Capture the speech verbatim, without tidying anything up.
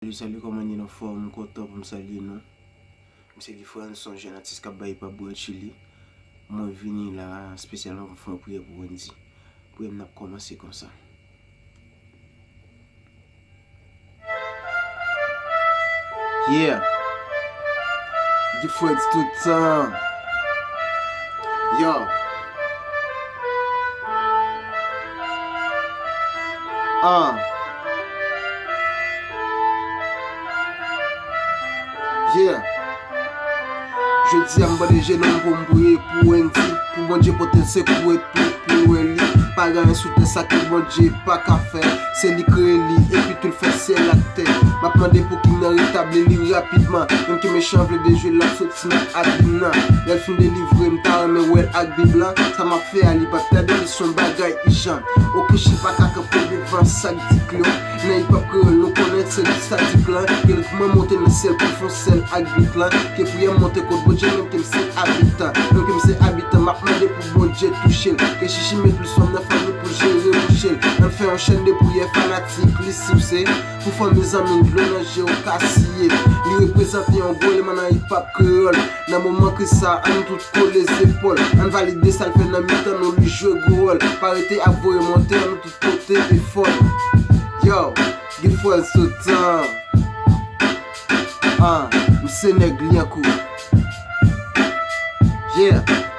Salut, salut, kòman nou ye? Anfòm, m kontan pou m salye nou. M se Guy Frantz, yon jèn atis k ap bay hip hop bò Chili. Mwen vini la espesyalman pou m fè yon priyè pou Wendy. Priyè m nan ap kòmanse konsa. Yeah. Guy Frantz tout tan. Yo. Ah. Yeah. Jodi a m bande jenou m pou m priye pou Wendy, pou Bondye pote l sekou epi pou l wè li. Pa gen anyen sou tè sa ke Bondye pa ka fè. Se li kreye li epi tou l fè syèl ak tè. M ap mande pou King nan retabli li rapidman. Menm ke mechan vle dejwe l, l ap soti nan abim nan. Lè l fin delivre, m ta renmen wè l ak Bib lan. Sa m ap fè a, li p ap tade, li se yon bagay ijan. Okenn chen pa ka kanpe devan sa k di klè. Nan hip hop kreyòl, nou konnen se di sadik lan. Ke ritm lan monte nan syèl pou fè yon sèl ak bit lan. Ke priyè m monte kot Bondye, menm ke m se abitan. Menm ke m se abitan, m ap mande pou Bondye touche l. Ke Chichi met plis fanm nan fanmi pou jere bouch li. Ann fè yon chèn de priyè fanatik li, si w se pou fanmi, zanmi, dlo nan je w ka siye. Li reprezante yon gwo eleman nan hip hop kreyòl. Nan moman kriz sa, ann tout kole zepòl. Ann valide sa l fè nan mitan nou, li jwe gwo wòl. Pa rete ap voye monte, ann nou tout pote efò. Yo, Guy Frantz tout tan. Ah, m se nèg Lyankou. Yeah.